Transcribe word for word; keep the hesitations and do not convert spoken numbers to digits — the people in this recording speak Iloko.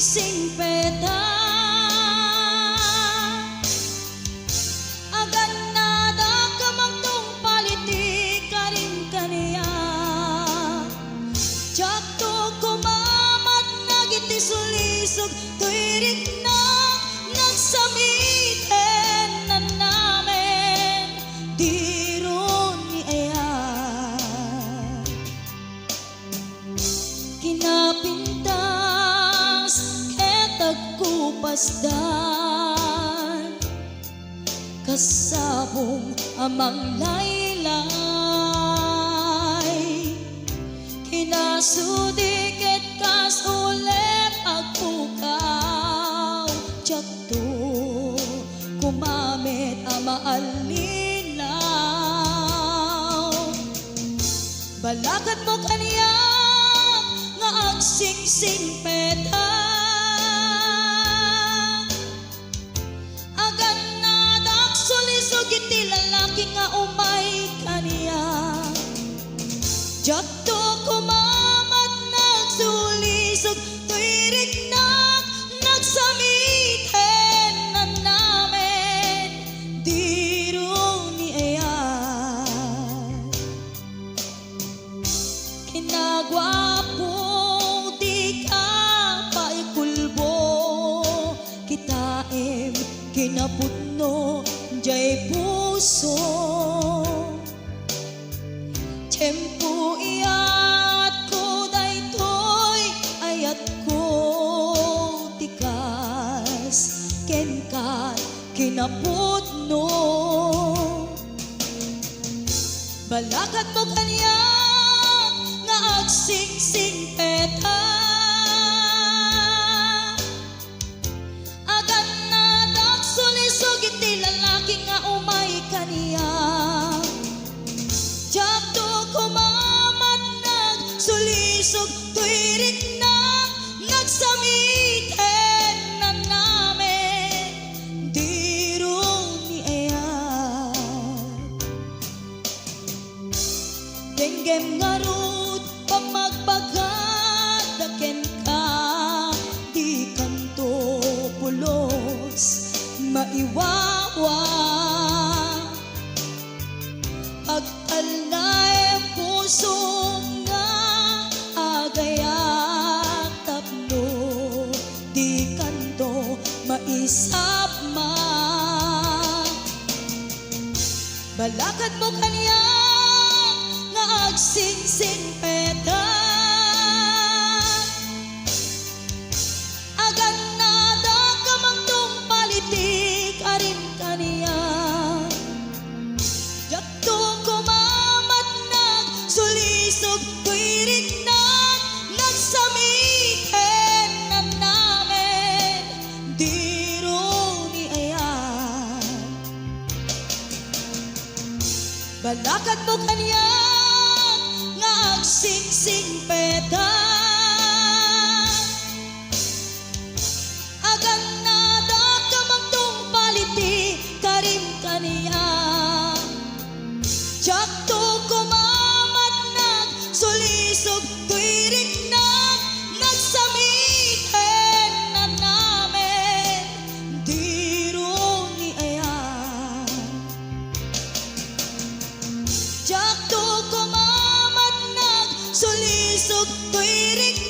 singpeta. Agannadak a mangtungpal iti karim kaniak. Diakto koma matnag iti sulisog toy riknak, nagsamiten nanamen, diro ni ayat. Kinapintas ket agkupasdan, kasabong a manglaylay. Kinasudi ket kas ulep agpukaw, diakto koma met a maallilaw. Balakadmo kaniak nga agsingsingpetak. Agannadak sulisog iti lalaki nga umay kaniak. Diakto koma matnag sulisog toy riknak, nagsamiten nanamen, diro ni ayat. Kinaguapo, dika paikulbo, kitaem kinapudno jay puso. Tiempo iyatko daytoy, ayatko ti kas kenka kinapudno. Balakadmo kaniak nga agsingsingpetak. Agannadak sulisog iti lalaki nga umay kaniak. Diakto koma matnag sulisog toy riknak, nagsamiten nanamen, diro ni ayat. Denggem ngarud, pammagbagada kenka, dikanto pulos maiwawa. Pagtalnaem pusom nga agayat tapno dikanto maisapma. Balakadmo kaniak nga agsingsingpetak. Agannadak a mangtungpal iti karim kaniak. Diakto koma matnag sulisog toy riknak, nagsamiten nanamen, diro ni ayat. Balakadmo kaniak nga agsingsingpetak. Agannadak a mangtungpal iti karim kaniak. Diakto koma matnag sulisog toy riknak, nagsamiten nanamen, diro ni ayat. Diakto koma matnag sulisog toy riknak,